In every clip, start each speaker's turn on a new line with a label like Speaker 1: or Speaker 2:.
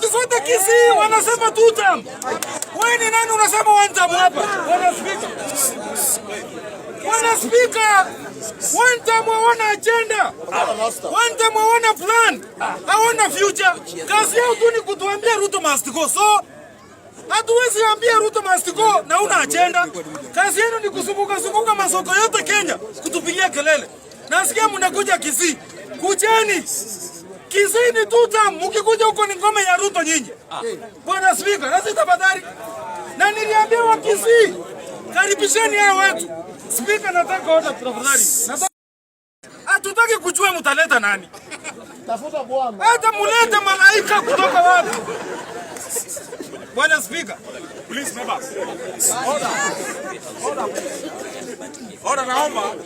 Speaker 1: Kaunti zote Kisii wanasema two term. Wewe ni nani unasema one term hapa? Bwana Spika. Bwana Spika, one term hawana agenda. One term hawana plan. Hawana future. Kazi yao tu ni kutuambia Ruto must go. So hatuwezi ambia Ruto must go na una agenda. Kazi yenu ni kuzunguka zunguka masoko yote Kenya kutupigia kelele. Nasikia mnakuja Kisii. Kujeni. Kisii ni two term. Mkikuja huko ni ngome ya Ruto nyinyi. Bwana Spika, nasi tafadhali. Na niliambia wa Kisii, karibisheni hao watu. Spika, nataka order tafadhali. Hatutaki kujua mtaleta nani.
Speaker 2: Tafuta bwana.
Speaker 1: Hata mulete malaika kutoka wapi? Bwana Spika,
Speaker 3: Please, members. Order. Order. Order,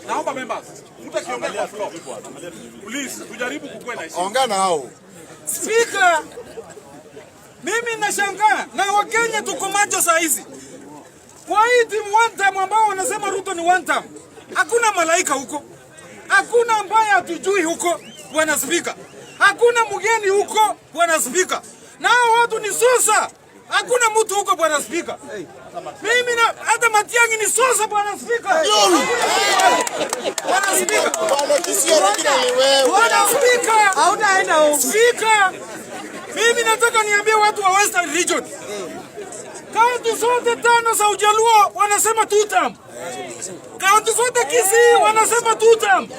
Speaker 3: naomba members. Mtu akiongea kwa floor. Please, tujaribu kukuwa na heshima.
Speaker 2: Ongea na hao.
Speaker 1: Spika, mimi nashangaa na Wakenya tuko macho saa hizi. Kwa hii team one term ambao wanasema Ruto ni one term, hakuna malaika huko, hakuna ambaye hatujui huko, Bwana Spika, hakuna mgeni huko, Bwana Spika, na hao watu ni sosa, hakuna mtu huko, Bwana Spika. Mimi na hata Matiang'i ni sosa, Bwana Spika. Bwana Spika,
Speaker 2: Bwana Kisii original ni wewe.
Speaker 1: Bwana Spika,
Speaker 4: Hautaenda huko.
Speaker 1: Spika, mimi nataka niambie watu wa Western Region, kaunti zote tano za Ujaluo wanasema two term. Kaunti zote Kisii wanasema two term.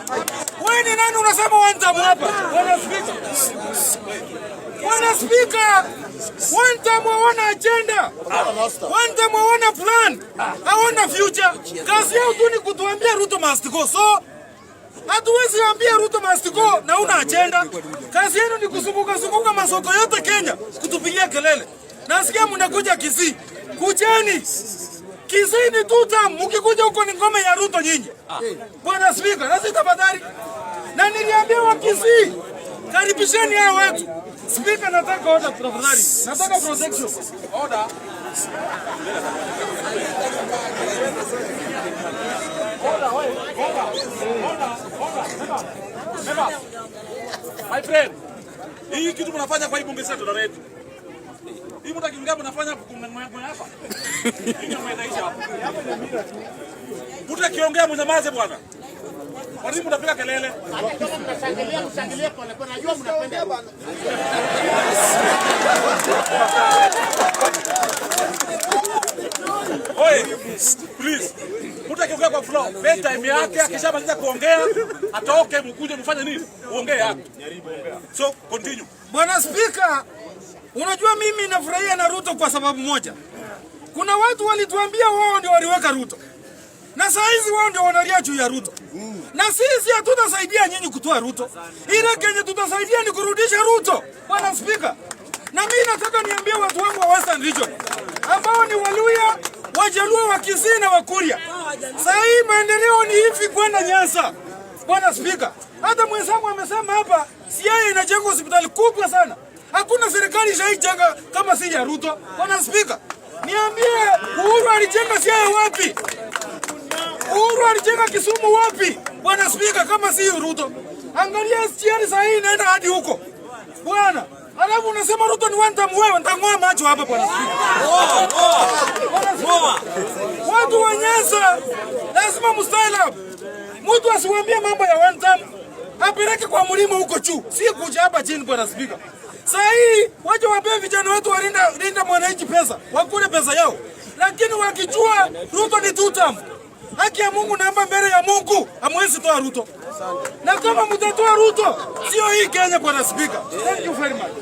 Speaker 1: Wewe ni nani unasema one term hapa? Bwana Spika. Bwana Spika, one term hawana agenda. One term hawana plan. Hawana future. Kazi yao tu ni kutuambia Ruto must go. So hatuwezi ambia Ruto must go na una agenda. Kazi yenu ni kuzunguka zunguka masoko yote Kenya kutupigia kelele. Nasikia mnakuja Kisii. Kujeni. Kisii ni two term. Mkikuja huko ni ngome ya Ruto nyinyi. Bwana Spika, nasi tafadhali. Na niliambia wa Kisii, karibisheni hao watu. Spika, nataka order tafadhali. Nataka protection.
Speaker 3: Order. Order, wait. Order. Order. Order. Members. Members. My friend. Hii kitu mnafanya kwa hii bunge sasa ndio yetu. Hii mtu akiongea mnafanya hapa. Hii ndio inaisha hapa. Mtu akiongea mnyamaze bwana. Kwa nini mnapiga kelele?
Speaker 2: Hata kama mnashangilia, mshangilie pole pole. Najua mnapenda.
Speaker 3: Oi, please. Mtu akiongea kwa floor, pay time yake, akishamaliza kuongea, atoke mkuje mfanye nini? Uongee hapo. So, continue.
Speaker 1: Bwana Spika, unajua mimi nafurahia na Ruto kwa sababu moja. Kuna watu walituambia wao ndio waliweka Ruto, na saa hizi wao ndio wanalia juu ya Ruto, na sisi hatutasaidia nyinyi kutoa Ruto. Ile kenye tutasaidia ni kurudisha Ruto, Bwana Spika. Na mimi nataka niambie watu wangu wa Western Region ambao ni Waluya, Wajaluo, wa Kisii na Wakuria, saa hii maendeleo ni hivi kwenda Nyanza. Bwana Spika, hata mwenzangu amesema hapa Siaya inajenga hospitali kubwa sana. Hakuna serikali ishaijenga kama si ya Ruto. Bwana Spika, niambie Uhuru alijenga Siaya wapi? Uhuru alijenga Kisumu wapi? Bwana Spika, kama si Ruto. Angalia SGR saa hii inaenda hadi huko. Bwana, alafu unasema Ruto ni one term wewe, nitang'oa macho hapa Bwana Spika. Bwana Spika, watu wa Nyanza lazima mstyle up. Mtu asiwaambie mambo ya one term, apeleke kwa mlima huko juu, si kuja hapa chini Bwana Spika. Saa hii waje waambie vijana wetu walinda linda mwananchi pesa, wakule pesa yao, lakini wakijua Ruto ni two term, haki ya Mungu naomba mbele ya Mungu, hamwezi toa Ruto, na kama mtatoa Ruto, sio hii Kenya Bwana Spika. Thank you very much.